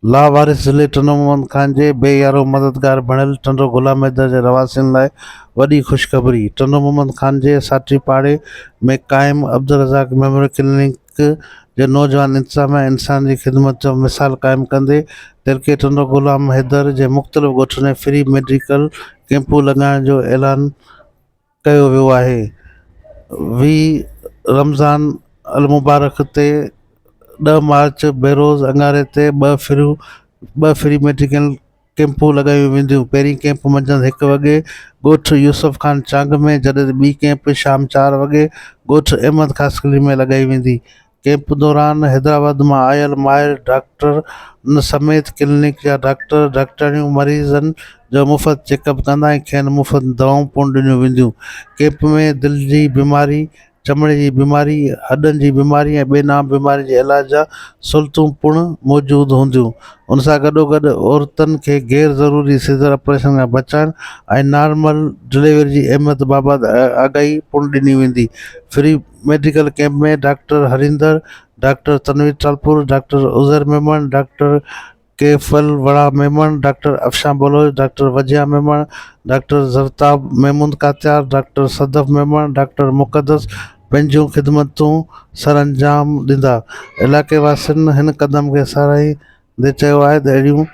لاوارث ضلعي ٽنڊو محمد خان جي بي يارو مددگار بڻيل ٽنڊو غلام حيدر جي رهواسين لاء وڏي خوشخبري، ٽنڊو محمد خان جي ساٺي پاڙي ۾ قائم عبدالرزاق ميموريل ڪلينڪ جي نوجوان انتظاميا انسان جي خدمت جو مثال قائم ڪندي تعلقي ٽنڊو غلام حيدر جي مختلف ڳوٺن ۾ فري ميڊيڪل ڪئمپون لڳائڻ جو اعلان ڪيو ويو آهي. وي رمضان المبارڪ تي ڏهه مارچ بروز اڱاري تي ٻه فريون ٻه فري ميڊيڪل ڪئمپون لڳايون وينديون. پهرين ڪئمپ منجهند هڪ وڳي ڳوٺ يوسف خان چانگ ۾ جڏهن ته ٻي ڪئمپ شام چار وڳي ڳوٺ احمد خاصخيلي ۾ لڳائي ويندي. ڪئمپ دوران حيدرآباد مان آيل ماهر ڊاڪٽرن سميت ڪلينڪ جا ڊاڪٽر، ڊاڪٽرياڻيون مريضن جو مفت چيڪ اپ ڪندا ۽ کين مفت دوائون پڻ ڏنيون وينديون. ڪئمپ ۾ دل جي بيماري، چمڙي جي بيماري، هڏن جي بيماري ۽ ٻين عام بيمارين جي علاج جا سهولتون پڻ موجود هونديون. ان سان گڏوگڏ عورتن کي غير ضروري سيزر آپريشن کان بچائڻ ۽ نارمل ڊليوري جي اهميت بابت آگاهي پڻ ڏني ويندي. Free medical camp ۾ doctor Harinder, doctor Tanveer Talpur, doctor Uzair Memon, doctor Kaif Alwara Memon, doctor Afshan Baloch, doctor Wajiha Memon, doctor Zartab Mehmood Katiar, doctor Sadaf Memon, doctor Muqaddas پنهنجون خدمتون سرانجام ڏيندا. علائقي واسين هن قدم کي ساراهيندي چيو آهي ته اهڙيون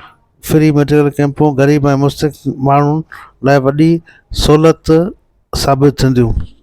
فري ميڊيڪل ڪئمپون غريب ۽ مستحق ماڻهن لاء وڏي سهولت ثابت ٿينديون.